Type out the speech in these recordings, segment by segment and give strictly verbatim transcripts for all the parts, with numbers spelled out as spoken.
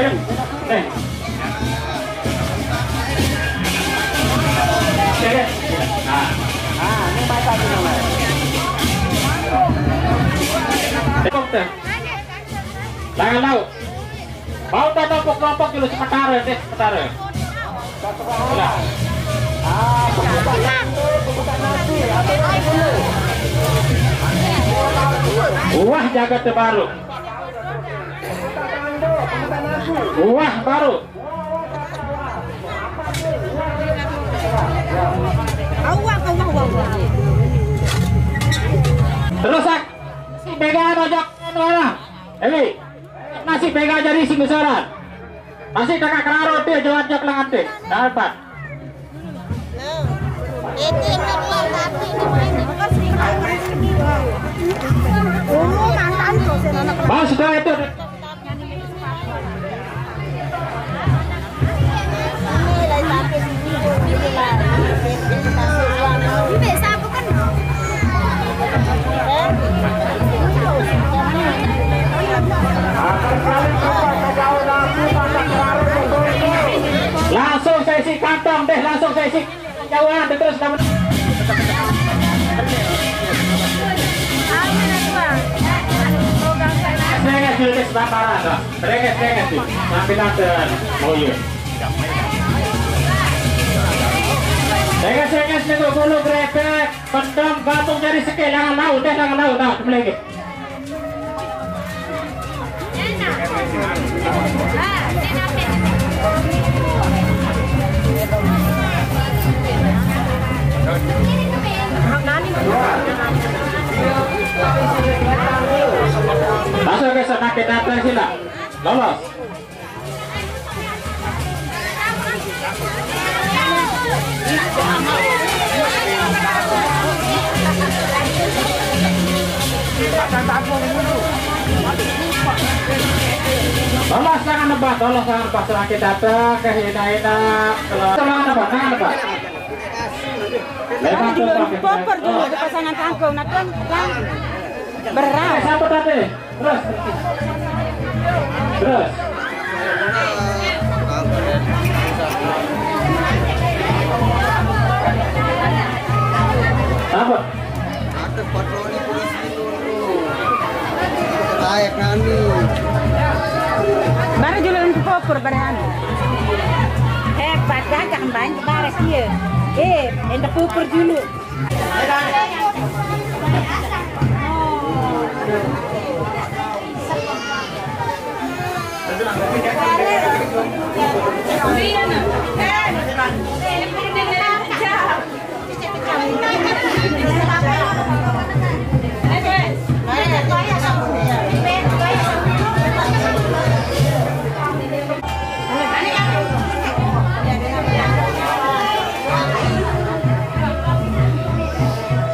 Eh. Oke, oke. Nah. Ah, ini mata ini, Mas. Tengok deh. Jangan laut. Mau tak kelompok-kelompok dulu sementara deh, sementara. Lah. Wah, jaga terbaru. Wah, baru. Awak, awak, awak, awak. Terus, ah. Si Bega ada jak mana? Ewi. Nasi Bega jadi sing besaran. Nasi kakak keraro dia jawab jak langan teh. Dapat. Bas, sudah itu. Langsung saya isi kantong deh, langsung saya isi jauhan terus. Saya nggak jelas bakaran, Pak. Mereka, saya nggak sih. Sampai nanti. Oh, iya. Saya nggak, saya nggak sih, nggak boleh grebek. Pendam gabung jadi sekelangan laut, deh, langan laut, nah, kembali lagi. Masuk ke sana, kita datang sila. Lolos. Tolong jangan nebak, tolong jangan nebak, selagi datang ke hina-hina. Tolong jangan nebak, jangan nebak. Karena juga lupa per dulu ada pasangan tangkau, nah, kan, kan. Berat. Eh, siapa tadi? Terus. Terus. Apa? Ada patroli polisi dulu. Kayak kami. Bara jualan pupur, bara anu. Hebat, dagang banyak, bara dia. Eh, enda pupur dulu.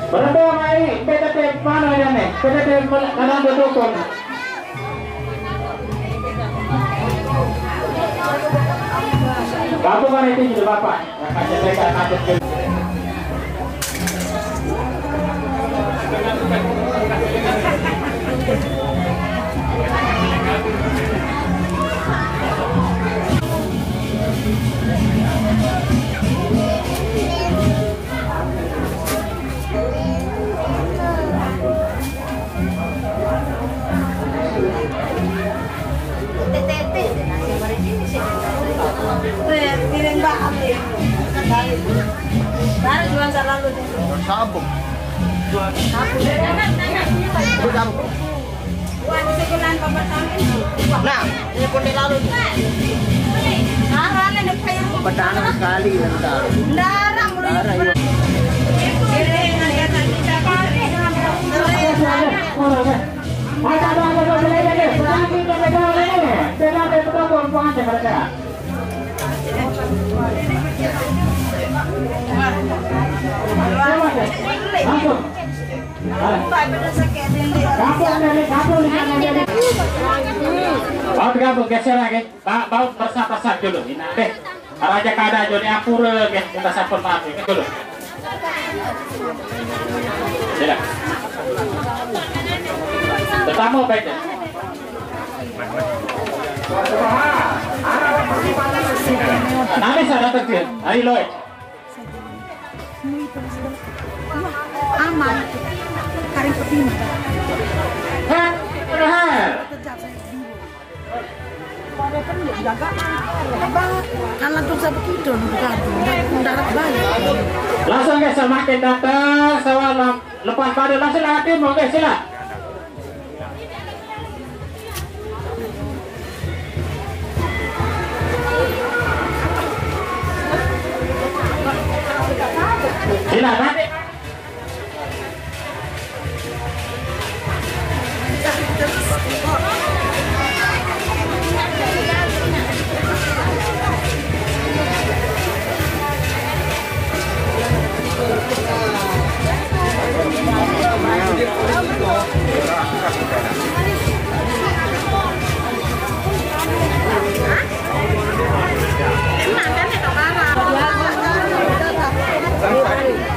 Berapa mai P T T mana ya nih? P T T mana dukung? Kamu kan itu juga Bapak. Sabuk. Sabuk. Nah, ini pun di lalu. Bertahan sekali, bentar. Darah, iya. Langsung. Kampung dari kampung di sana jadi. Bau, bergabung, geser lagi. Pak, bau bersapa-sapa dulu. Ini deh. Raja kada jadi ampura, guys. Kita sampun maaf ya. Dulu. Silakan. Pertama apa itu? Nanti saya datang ke, ayo, Loy. Aman. Karing peti. Hah? Benar. Kan langsung saya begitu, mendarat banyak. Langsung ke, semakin datang, sawah lam-, lepas pada, langsung lagi, oke, sila. Sila, nanti.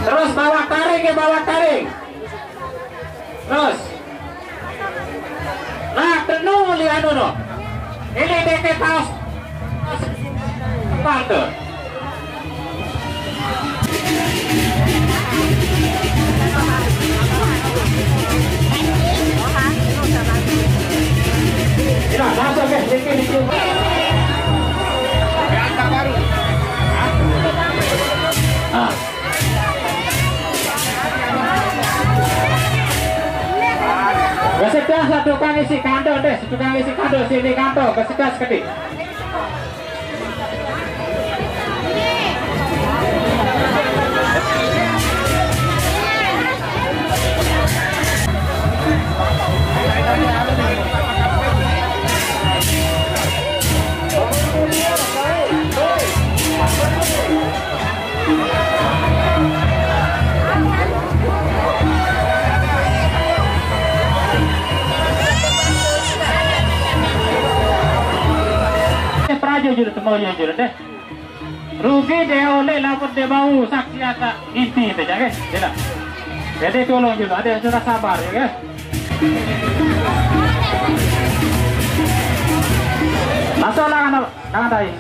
Terus bawa taring ya, bawa taring. Terus. Nah, penuh li anu no. Ini deket paus. Depan tuh. Tidak, masuk ke sini, dicium. Ah. Kasih dah satu kang isi kantong deh, satu kang isi kantong sini kantong, kasih dah sekali. Eh, perajo julu, temu julu deh. Rugi deh oleh lapor deh bau saksi ata inti teh jage. Jela. Jadi tolong julu, ada sudah sabar ya, guys. Masuk lah, anak, anak tadi.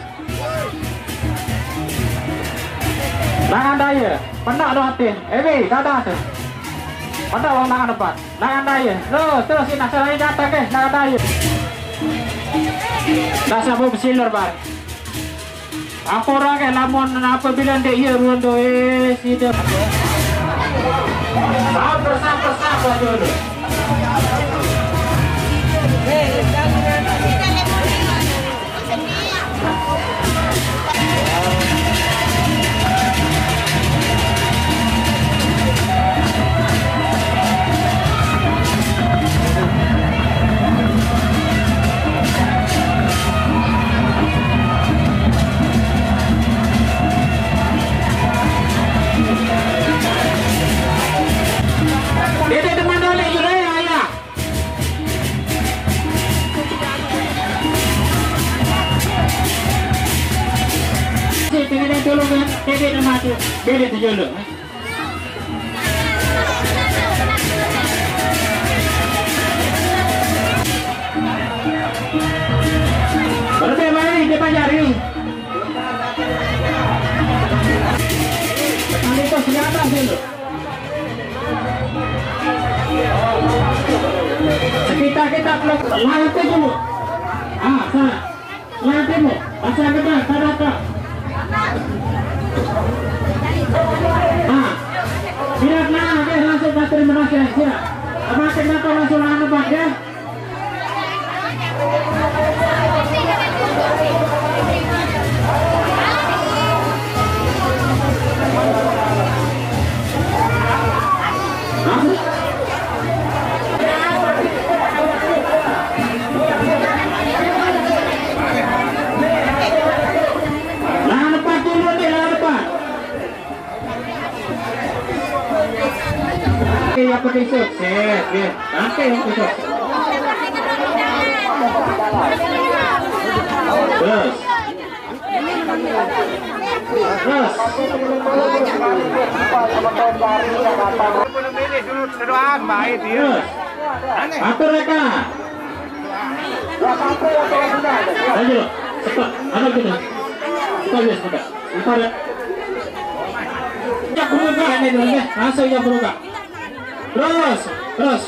Nangan daya, pendak lu atin. Ewi, dadah tu. Pendak wong nangan depan. Nangan daya. Terus, terus, ini saya datang ke, nangan daya. Dasar bau besiler, Bang. Aku orang ke lamun apabila dia iya rundo, eh, si dia. Sabar, sabar, sabar dulu. Dede teman oleh Yuraya, ya. Sini, sini, tolong, ya. Dede teman tu. Dede tu dulu. Berarti main dia belajar ni. Tali tu senjata dulu. Sekitar kita belum. Lalu tu dulu. Ah, sana. Lantai mo, pasang kita, sarata. Ah, siap na, oke, langsung pas terima kasih, siap. Semakin datang langsung lahan tempat, ya. Lahan depan dulu nih, lahan depan. Oke, yang penting sukses, ya. Sampai yang penting sukses. Terus. Terus. Terus. Atur reka. Ayo, cepat. Ayo kita. Bagus, Pak. Empat. Ya, berubah ini dulu deh. Langsung ya berubah. Terus, terus.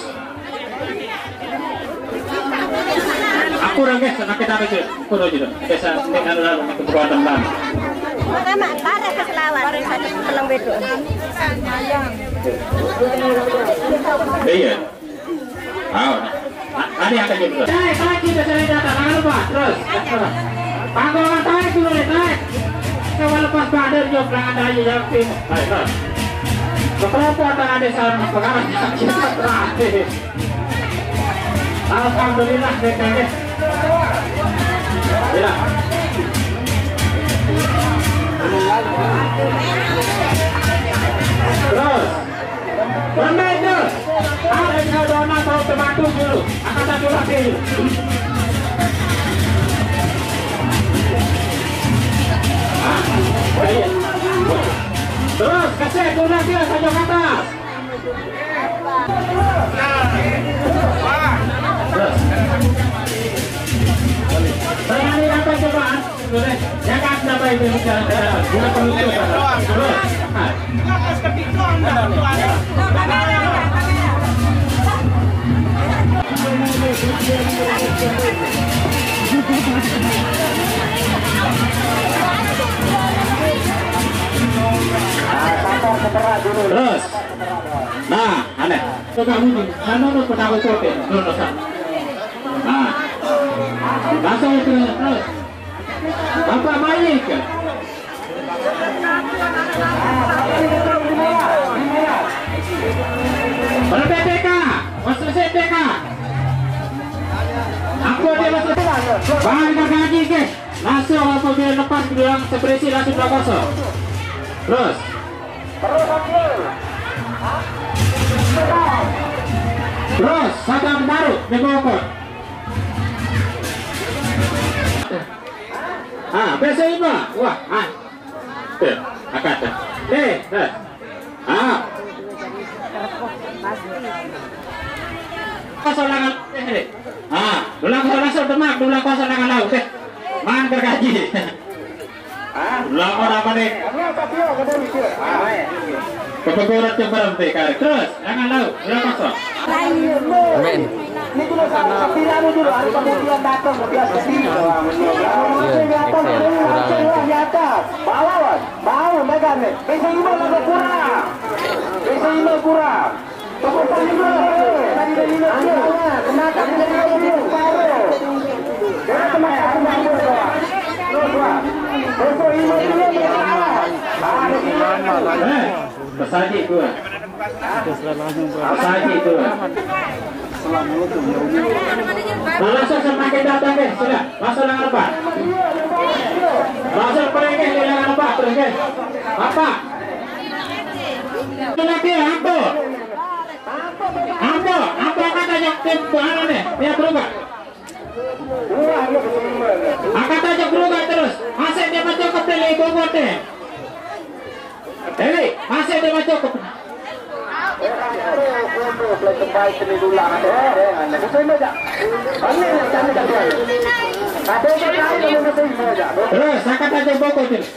Aku orang guys, sakit apa sih? Aku orang gitu. Biasa ini kan lalu aku berbuat teman. Maka mak parah ke selawan satu pelem bedo. Iya. Ah, tadi akan gitu. Tarik, tarik kita cari data, tangan lupa, terus. Panggongan tarik dulu nih, tarik. Coba lepas badan, jok, tangan aja, jok, tim. Tarik, terus. Kelompok tangan desa, sekarang kita terakhir. Alhamdulillah, D K D. Ya. Terus. Bermain terus. Ada yang mau dona, mau teman tuh dulu. Angkat satu lagi. Ah, iya. Terus, kasih, kurang dia, saja ke atas. Terus. Berani apa coba? Boleh. Ya kan, siapa itu yang bicara? Bukan penutup. Terus. Terus. Nah, aneh. Coba bunyi. Sana lo pernah kote. Lo, lo, sa-, nah. Langsung itu, terus. Bapak Malik. Berapa T K? Masuk C T K. Aku dia masuk. Bang, kita gaji ke. Langsung apabila lepas bilang seberisi langsung dua kosong. Terus. Terus, satu baru, dia bokor. Ah, biasa lima. Wah, ah. Tuh, angkat tuh. Eh, eh. Ah. Kosong tangan. Eh, eh. Ah, dulang kosong langsung demak, dulang kosong tangan laut, eh. Man gergaji. Hah? Dulang kosong apa nih? Kepegurat cemerem teh, karet. Terus, tangan laut, dulang kosong. Amin. Ini juga sama, tapi lalu juga hari kemudian datang, dia sedih. Iya, Excel, kurang aja. Di atas, bawah, bawah, megang nih. Bisa lima lagi kurang. Bisa lima kurang. Tepuk tangan dulu. Tadi dari lima kilo. Kenapa menjadi lima kilo? Kenapa main aku main bola? Terus, Wak. Besok lima kilo, Wak. Ah, ada lima kilo. Eh, tersaji tuh. Tersaji tuh. Nah, langsung semakin datang deh, sudah. Langsung dengan lepas. Langsung pergi dengan lepas terus, guys. Apa? Itu lagi, apa? Apa, apa kata yang tim anu nih? Ya, berubah. Angkat aja berubah terus. Masih dia mencukup pilih Bogor deh. Dewi, masih dia mencukup. Terus, angkat aja Bogor terus.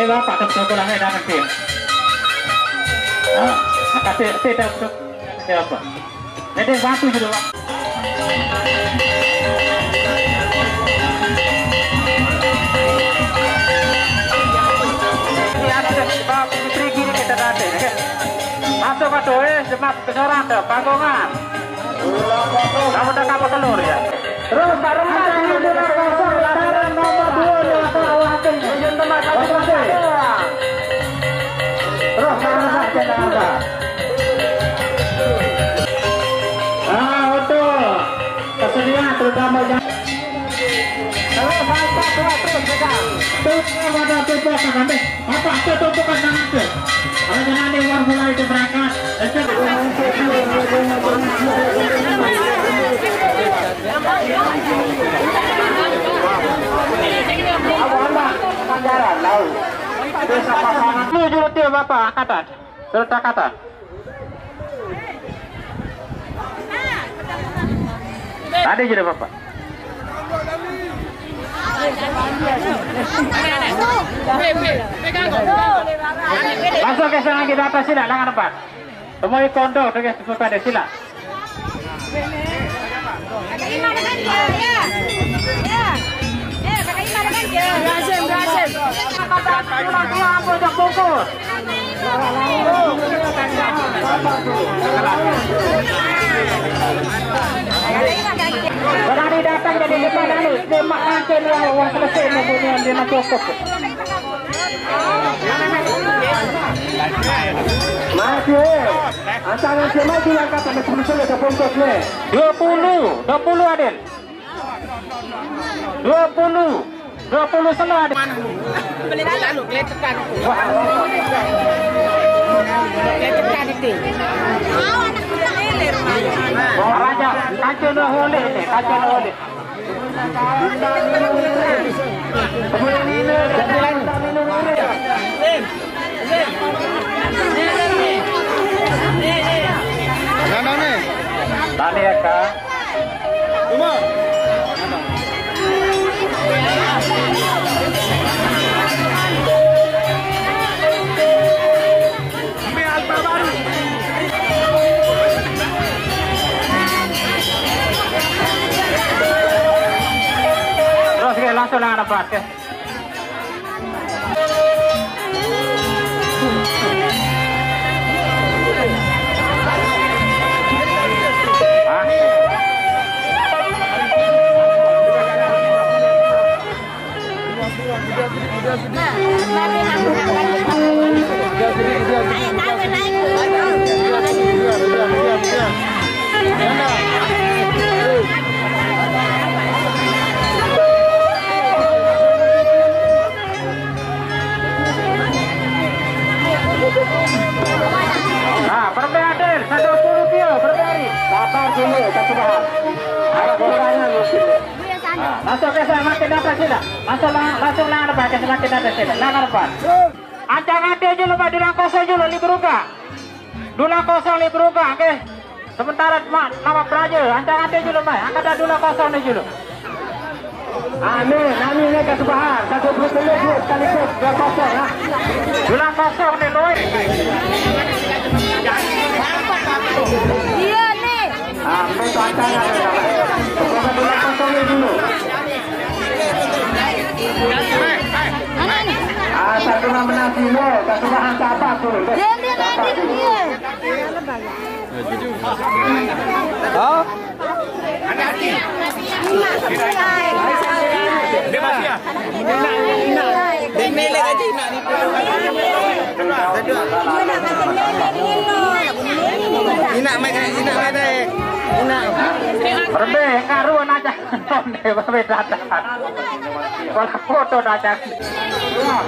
Eh, Bapak, tak sekolah, eh, datang, Tim. Ah, angkat, Tim, Tim, Tim, Tim, apa? Eh, Tim, bantu gitu, Pak. Ini ada, Pak, Putri gini kita datang, ya. Masuk, Pak, tuh, eh, jemaat kesoran, tuh, panggungan. Kamu udah kapal telur ya? Terus Pak Rumah di nomor kosong, lataran nomor dua, Pak Wakim. Terus Pak Rumah, Jakarta. Ah, betul. Kesedihan terutama yang Terus, angkat, terus, terus, pegang. Terus, terus, ada tumpuk tangan deh. Apa, apa tumpukan tangan tuh? Kalau jangan ada uang mulai itu berangkat. Itu. Apa, apa? Anggaran, laut. Desa Pasangan. Tujuh, tuh, Bapak, angkatan. Sudah angkatan. Tadi sudah, Bapak. Langsung ke sana, kita atas sila, langan empat. Semua kondo, tugas sesuai pada sila. Kakak Ima dengan dia, ya. Ya. Eh, Kakak Ima dengan dia. Berhasil, berhasil. Pulang, pulang, pulang, bungkus. Berani datang jadi depan anu, semak kancen yang, yang selesai mempunyai lima cukup. Maju, eh. Antangan si maju yang kata betul-betul ada bungkus nih. Dua puluh, dua puluh, Adil. Dua puluh. Dua puluh selo, Adil. Mana? Beli lalu, geletekan. Wah. Geletekan itu. Raja, kancil dah boleh ni, kancil dah boleh. Mana ni? Tadi ya, Kak. Terus, oke, langsung lah dapat, oke. Nah, berarti Adil, satu puluh kilo, berarti hari. Sabar dulu, kasih paham. Ada kurangnya mungkin. Nah, masuk ke sana, makin atas sila. Masuk lang-, langsung lang depan, ke semakin atas sila. Lang depan. Ancang ati dulu, Pak, dulang kosong dulu, libur uga. Dulang kosong, libur uga, oke. Sementara ma-, nama peraja, ancang ati dulu, Pak. Angkat dah dulang kosong ni dulu. Amin, amin, ya, kesubahan. Satu puluh tujuh sekaligus, dua kosong, ha. Dulang kosong ni, Lui. Iya, ni. Ah, main tantangan, ya. Bukan bola kosong ni dulu. Mana ni? Ah, satu nama nasi lo, kasih bahan sabar tu. Dia, dia main di dia. Ha? Dia masih, ya? Ina mai, ina mai dai. Ina. Rembe, karuan aja. Nonde, babe, datang. Kalau foto datang.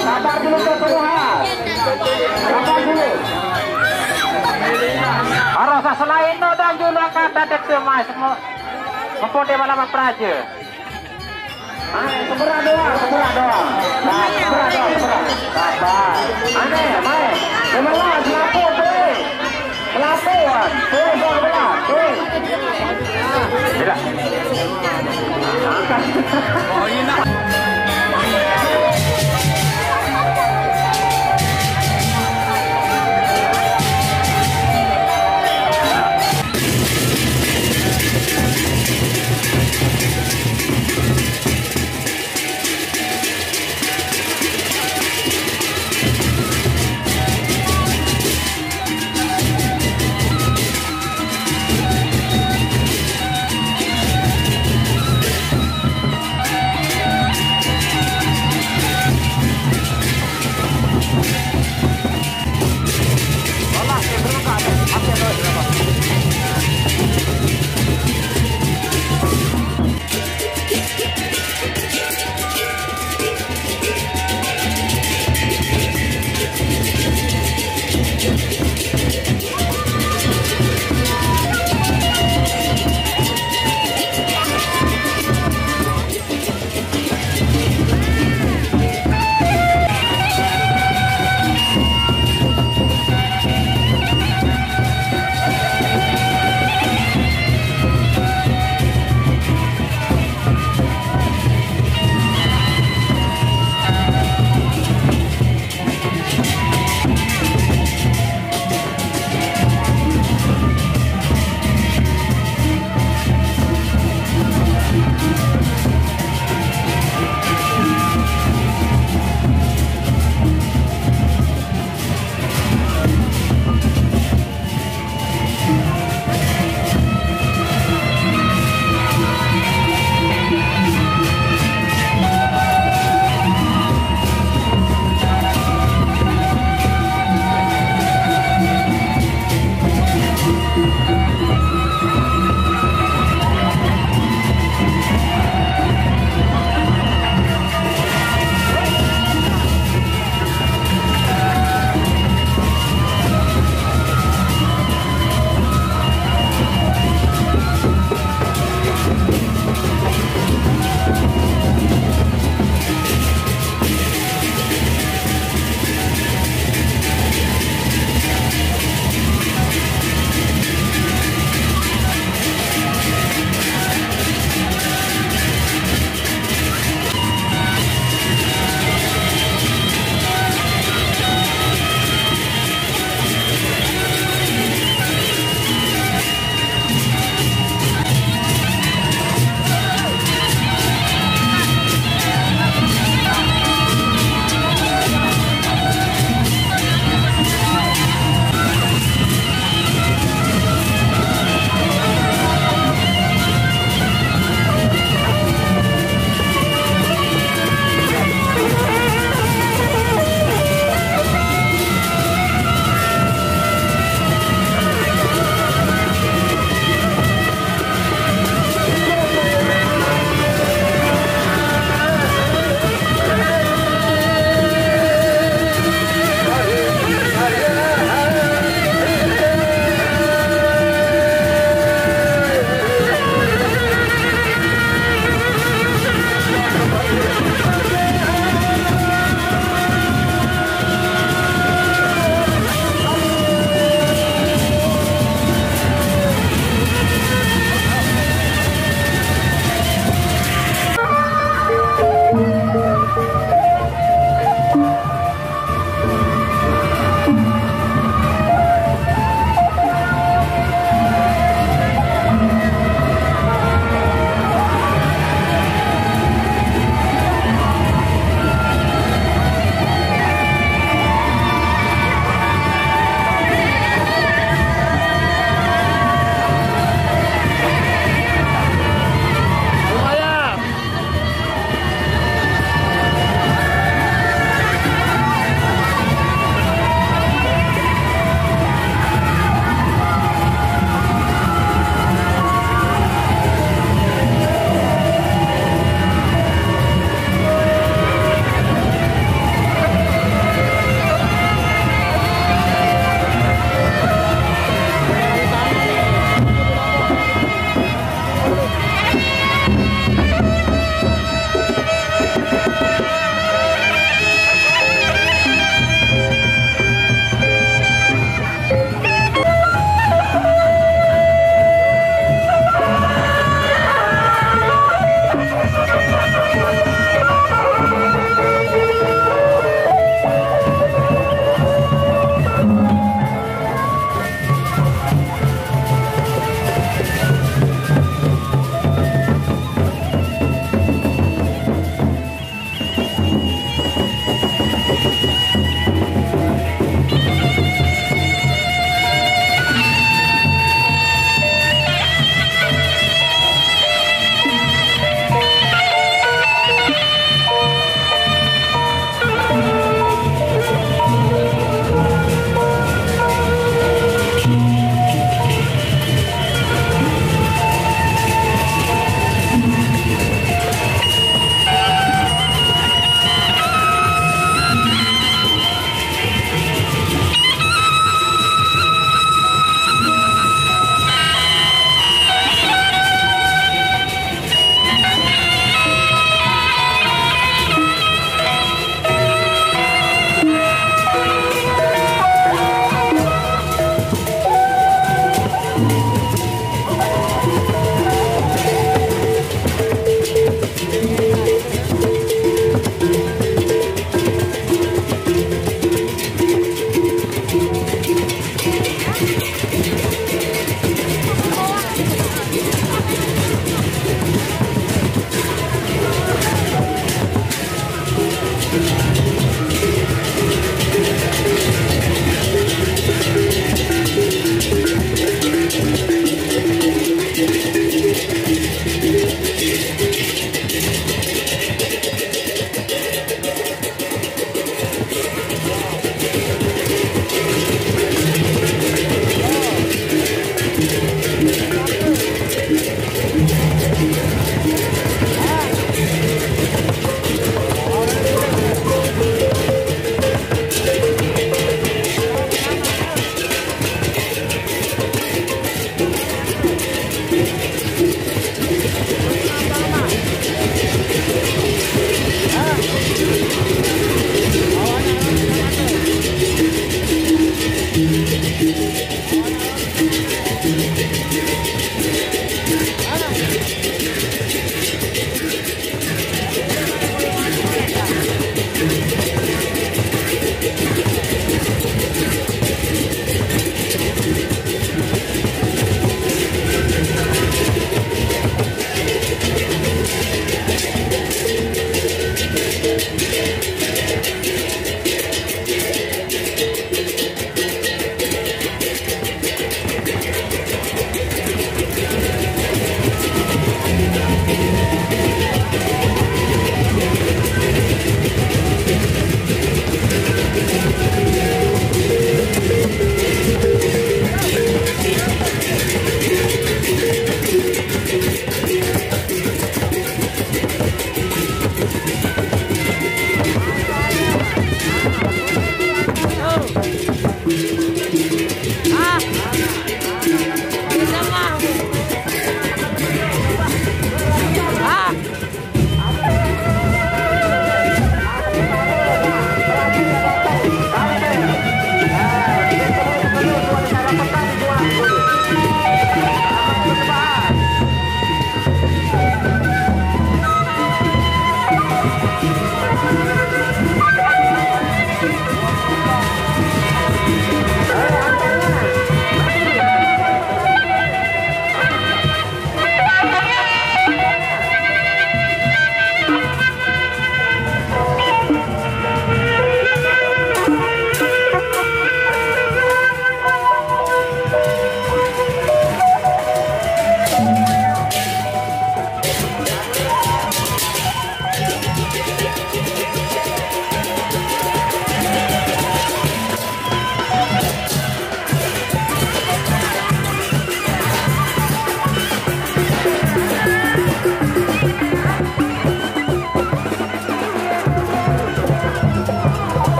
Sabar dulu, Kak Tuhan. Sabar dulu. Harus selain no dan juga kata dekat, Mas. Mumpung dia malam peraja. Ayo, sebelah doang, sebelah doang. Nah, sebelah doang, sebelah. Sabar. Aneh, main. Sebelah, selapo, tuh. Selapo, wan. Tuh, tuh, sebelah. Tuh. Tidak. Angkat. Oh, iya, nak.